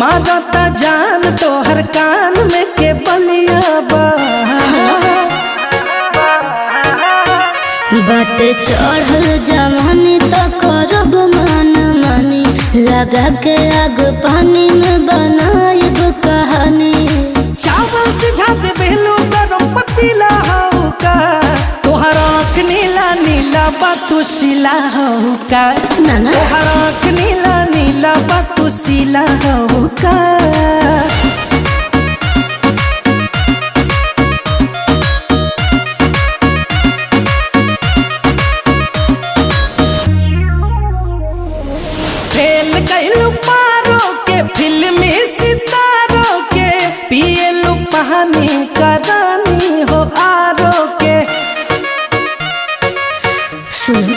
मारता जान तोहर कान में के बलिया बा। बट चढ़ल जवानी त करब मन मानी, लगा के आग पानी में बनाएब कहानी। चावल सिझा दे बेलू गरम पतीला हऊ का, तोहर आँख नीला नीला बा तू शिला हऊ का। ना ना। तोहर आँख नीला नीला बा तू शिला हऊ का।